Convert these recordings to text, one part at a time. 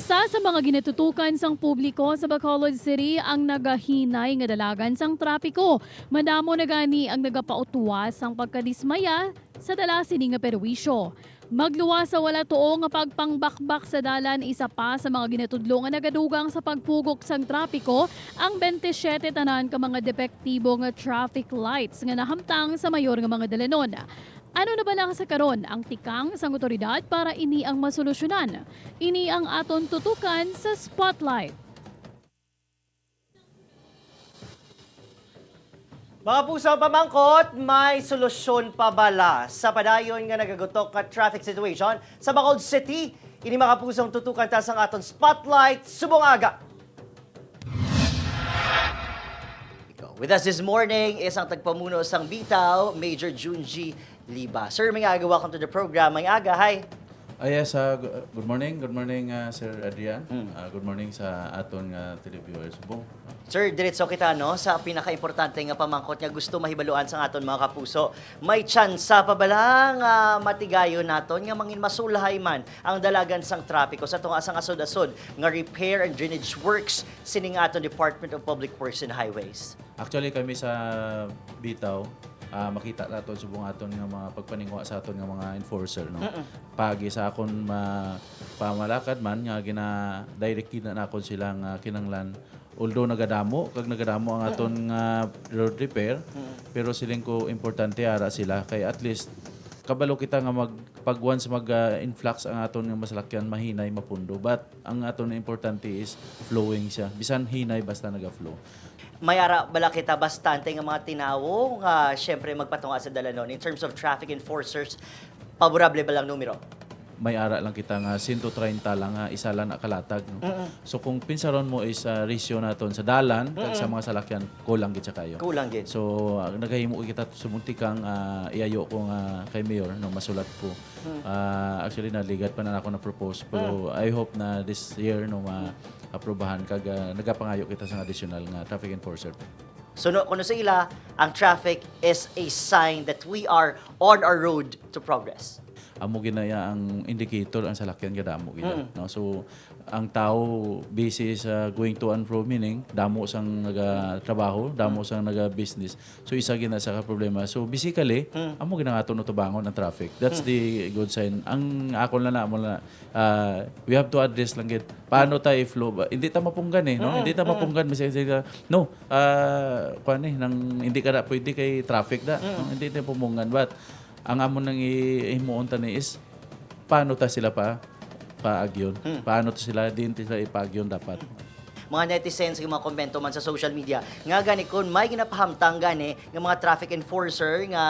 Isa sa mga ginatutukan sang publiko sa Bacolod City ang nagahinay nga dalagan sang trapiko. Madamo na gani ang nagapautwa sang pagkadismaya sa dala sini nga perwisyo. Magluwa sa wala tuo nga pagpangbakbak sa dalan, isa pa sa mga ginatudlo nga nagadugang sa pagpugok sang trapiko ang 27 tanan ka mga depektibo nga traffic lights nga nahamtang sa mayor nga mga dalanon. Ano na ba lang sa karon ang tikang sang otoridad para ini ang masolusyonan? Ini ang aton tutukan sa Spotlight. Mga puso pamangkot, may solusyon pa bala sa padayon nga nagagutok nga traffic situation sa Bacolod City? Ini, mga pusong, tutukan ta sa aton Spotlight subong aga. With us this morning is ang tagpamuno sang Bitaw, Major Junji Liba. Sir, may aga, welcome to the program. May aga, hi. Ah, yes, good morning. Good morning, Sir Adrian. Good morning sa aton nga televiewers. Subong. Sir, diretso kita, no, sa pinakaimportante nga pamangkot nga gusto mahibaluan sa aton mga kapuso. May tsansa pa bala nga matigayon naton nga mangin masulhay man ang dalagan sang trapiko sa tunga sang asod-asod nga repair and drainage works sining aton Department of Public Works and Highways? Actually, kami sa Bitaw, makita naton subong aton nga mga pagpaningwa sa aton nga mga enforcer, no. Pagi sa akon ma pamalakad man nga gina direct na nakon sila nga kinanglan, although nagadamo kag nagadamo ang aton nga road repair, pero siling ko importante ara sila kay at least kabalo kita nga mag pag once mag influx ang aton nga masalakyan, mahinay mapundo, but ang aton na importante is flowing siya, bisan hinay basta naga-flow. May ara bala kita bastante nga mga tinawo nga syempre magpatunga sa dalanon in terms of traffic enforcers? Paborable ba lang numero? May ara lang kita nga 130 lang nga isa lang na kalatag, no? So kung pinsaron mo is ratio naton sa dalan kag sa mga salakyan, kulang gid siya kayo. Kulang gid. So nagahimo kita sumuntikang iayo ko nga kay mayor, no, masulat ko. Actually, naligat pa na ako na propose, pero I hope na this year, no, ma-aprobahan kag nagapangayo kita sa additional nga traffic enforcer. So no, kuno sa ila, ang traffic is a sign that we are on our road to progress. Amo ginaya ang indicator ang salakyan kadamo gid, no? So ang tao busy sa going to and fro, meaning damo sang naga trabaho, damo sang naga business, so isa gina sa ka problema. So basically, amo gina nga aton utubangon ang traffic. That's the good sign. Ang ako lang na amo na we have to address lang gid paano ta i-flow ba. Hindi ta mapunggan eh, no? Hindi ta mapunggan bisag sila, no, kuan eh nang hindi ka na pwede kay traffic da, no? Hindi ta pumunggan, but ang amo nang ihimuon ta ni is paano ta sila pa paagyon. Paano ta sila din sila ipaagyon dapat. Mga netizens nga mga komento man sa social media nga gani kun may ginapahamtang gani nga mga traffic enforcer nga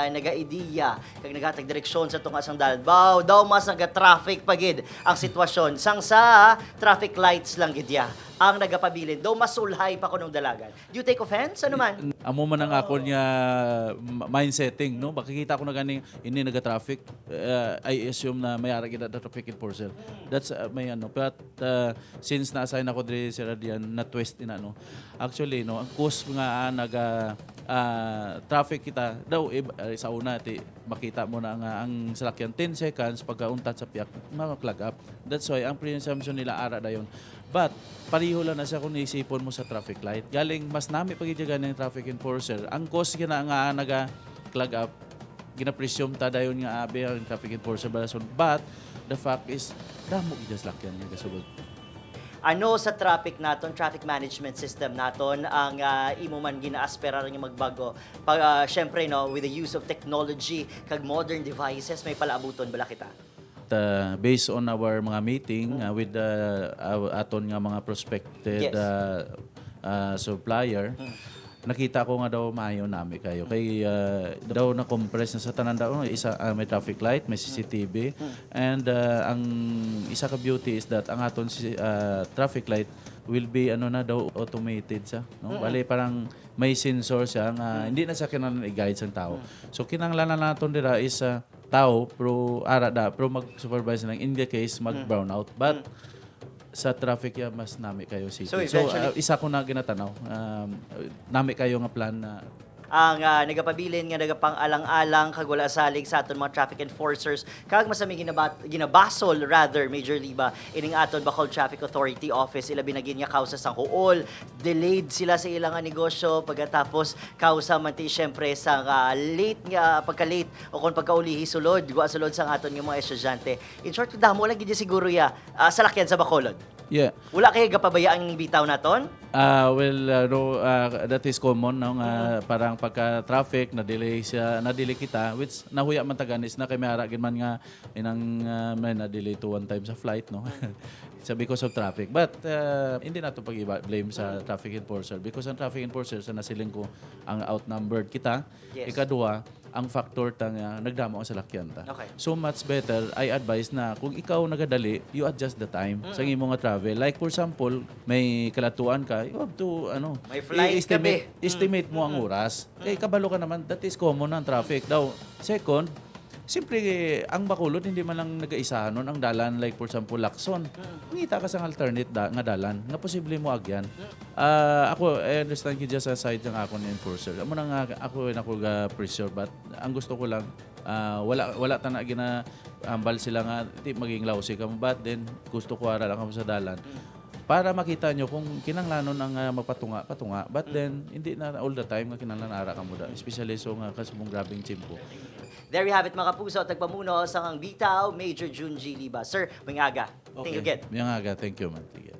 naga-ideya kag naghatag direksyon sa tunga sang dalan baw daw mas naga-traffic pagid ang sitwasyon sang sa traffic lights lang gid ya ang nagapabilin daw masulhay pa kunong dalagan. Do you take offense? Ano man? Amo man ang ako niya mindsetting, no? Makikita ko na gani ini naga-traffic, I assume na may ara gid na traffic enforcer. That's may ano, but since na-assign ako diri, Sir Adrian, na twist ina, no. Actually, no, ang cause nga naga traffic kita daw sa una ti makita mo na nga ang salakyan 10 seconds pagkauntat sa piyak ma-clog up. That's why ang presumption nila ara dayon. But pareho lang na siya kung isipon mo sa traffic light. Galing mas nami pag ng traffic enforcer. Ang cause gina nga naga clog up, gina-presume ta dayon nga abi ang traffic enforcer ba. But the fact is damo gid sa salakyan nga gasulod. Ano sa traffic naton, traffic management system naton ang imo man ginaaspirar nga magbago? Pag syempre, no, with the use of technology kag modern devices, may palaabuton bala kita? Based on our mga meeting with the aton nga mga prospected supplier, nakita ko nga daw maayo nami kayo kay daw na compress na sa tanan daw isa, may traffic light, may CCTV, and ang isa ka beauty is that ang aton si traffic light will be ano na daw, automated siya, no? Bali parang may sensor siya nga hindi na siya kinahanglan i-guide sa tao. So kinahanglan na naton dira is tao pro ara da pro mag-supervise lang in the case mag brown out, but sa traffic ya mas nami kayo city. So, So, eventually- isa ko na ginatanaw. Nami kayo nga plan na. ang nagapabilin nga nagapang-alang-alang kag wala salig sa aton mga traffic enforcers kag masami ginabasol rather, Major Liba, ining aton Bacolod Traffic Authority Office, ilabi na gid nga kausa sang huol, delayed sila sa ilang nga negosyo pagkatapos kausa man ti syempre sa late nga pagka-late o kung pagkaulihi sulod guwa sulod sa aton nga mga estudyante. In short, damo lang gid siguro ya salakyan sa Bacolod. Wala kay gapabayaan ning bitaw naton? Well, no, that is common, no, nga parang pagka traffic na delay siya, na delay kita, which nahuya man taganis na kay may ara gid man nga inang may na delay to one time sa flight, no. It's because of traffic. But hindi nato pag-blame sa traffic enforcer because ang traffic enforcer, sa nasiling ko, ang outnumbered kita. Ikaduha, ang factor ta nga nagdamo ang salakyan ta. So much better, I advise na kung ikaw nagadali, you adjust the time sa imong nga travel. Like for example, may kalatuan ka, you have to ano, May flight ka. I-estimate, estimate mo ang oras. Kay kabalo ka naman, that is common ang traffic daw. Second, siyempre, ang Bacolod hindi man lang nag-aisahan nun ang dalan, like for example, Lacson. Ngita ka sa alternate da, nga dalan nga posible mo agyan. Ako, I understand gid sa side ng ako ni enforcer. Amo na nga ako ako ga pressure, but ang gusto ko lang wala wala ta na gina ambal sila nga ti maging lousy ka mo, but then gusto ko ara lang kamo sa dalan para makita nyo kung kinanglanon ang mapatunga, patunga. But then, hindi na all the time nga kinanglan ara ka mo da. Especially so nga kasumong grabing tiyempo. There you have it, mga kapuso, tagpamuno sa ang bitaw, Major Junji Liba. Sir, maayong aga. Thank you again. Maayong aga. Thank you, man. Sige.